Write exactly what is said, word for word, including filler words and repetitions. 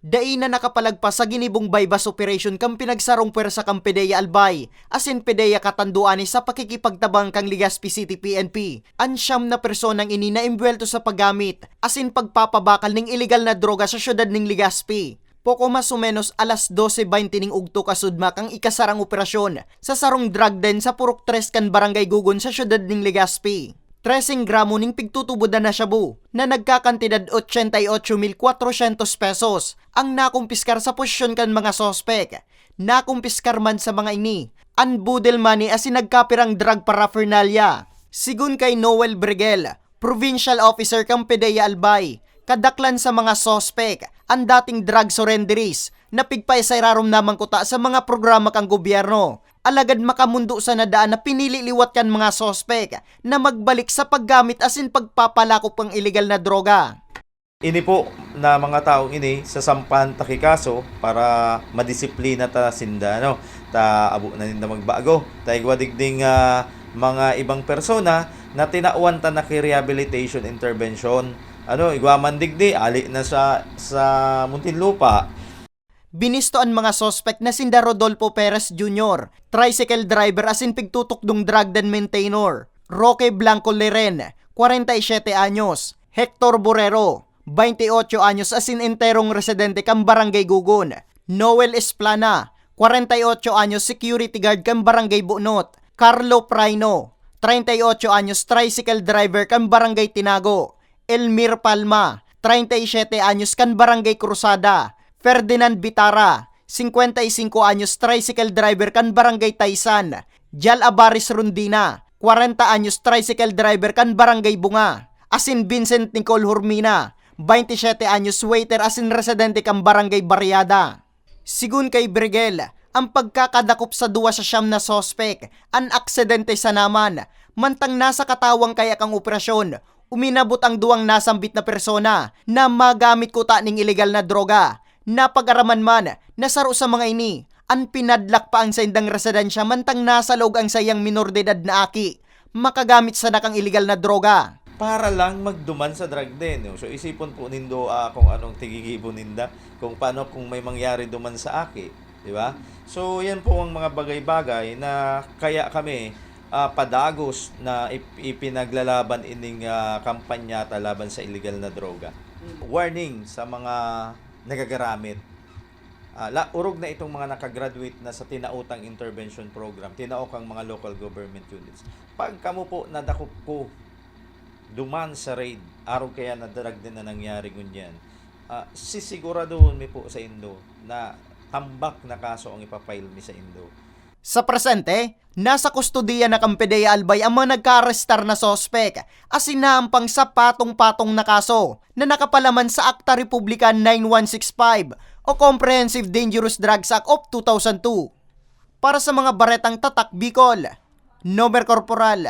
Dai na nakapalagpas sa ginibong buy-bust operation kan pinagsarong pwersa kan PDEA Albay asin PDEA Catanduanes sa pakikipagtabang kan Legazpi City P N P. An siyam na personang ini na-embuwelto sa paggamit asin pagpapabakal ning ilegal na droga sa siyudad nin Legazpi. Poko mas o menos alas dose baynte ning ugto kasudma kan ikasarang operasyon sa sarong drug den sa Purok Tres kan Barangay Gugon sa siyudad nin Legazpi. Treseng gramo ning pigtutubodan na shabu na nagkakantidad ochenta y ocho mil cuatrocientos pesos ang nakumpiskar sa posisyon kan mga suspek. Nakumpiskar man sa mga ini an boodle money asin nagkapirang drug paraphernalia. Sigon kay Noel Bregel, provincial officer kan PDEA Albay, kadaklan sa mga suspek an dating drug surrenderies na pigpaisararom na man kuta sa mga programa kan gobyerno. Alagad makamondo sana daan na pinili liwat kan mga suspek na magbalik sa paggamit asin pagpapalakop kan ilegal na droga. Ini po na mga taong ini, sasampahan ta ki kaso para madisiplina ta sinda, ano, ta abo na ninda magbago. Ta igwa digding, ah, mga ibang persona na tinawan ta na ki rehabilitation intervention. Ano, igwa man digdi, ali na sa, sa Muntinlupa. Binisto an mga suspek na sinda Rodolfo Perez Junior, tricycle driver asin pigtutukdong drug den maintainer, Roque Blanco Leren, kwarenta y siyete anyos, Hector Borrero, baynte y otso anyos asin enterong residente kan Barangay Gugon, Noel Esplana, kwarenta y otso anyos, security guard kan Barangay Bunot, Carlo Praino, treinta y ocho anyos, tricycle driver kan Barangay Tinago, Elmir Palma, treinta y siete anyos, kan Barangay Cruzada, Ferdinand Bitara, cincuenta y cinco anyos, tricycle driver kan Barangay Taysan, Jal Abaris Rondina, kwarenta anyos, tricycle driver kan Barangay Bunga, asin Vincent Nicole Hormina, baynte y siyete anyos, waiter asin residente kan Barangay Barriada. Sigon kay Bregel, ang pagkakadakop sa duwa sa siyam na suspek, an aksidente sana man, mantang nasa katawan kaya kan operasyon, uminabot ang duwang nasambit na persona na magamit kuta ning ilegal na droga. Napag-araman man na saro sa mga ini an pinadlak pa ang saindang residensya mantang nasa laog ang saiyang minor de edad na aki makagamit sana kan ilegal na droga. Para lang magduman sa drug den, no? So, isipon po nindo, ah, kung anong tigigibo ninda, kung paano kung may mangyari duman sa aki, di ba? So, yan po ang mga bagay-bagay na kaya kami, ah, padagos na ip-, ipinaglalaban ining, ah, kampanya ta laban sa iligal na droga. Mm. Warning sa mga nagagaramit. Ah, la-, orog na itong mga nakagraduate na sa tinaotang intervention program, tinao kang mga local government units. Pag kamo po nadakop ko duman sa raid, arog kaya na drug den na nangyari ngunyan, ah, sisiguraduhon mi po sa indo na tambak na kaso ang ipa-file mi sa indo. Sa presente, nasa kustodiya na kan PDEA Albay ang mga nagkaarestar na suspek, asin naampang sa patong-patong na kaso na nakapalaman sa Akta Republika nine one six five o Comprehensive Dangerous Drugs Act of two thousand two. Para sa mga baretang Tatak Bicol, Nomer Corporal,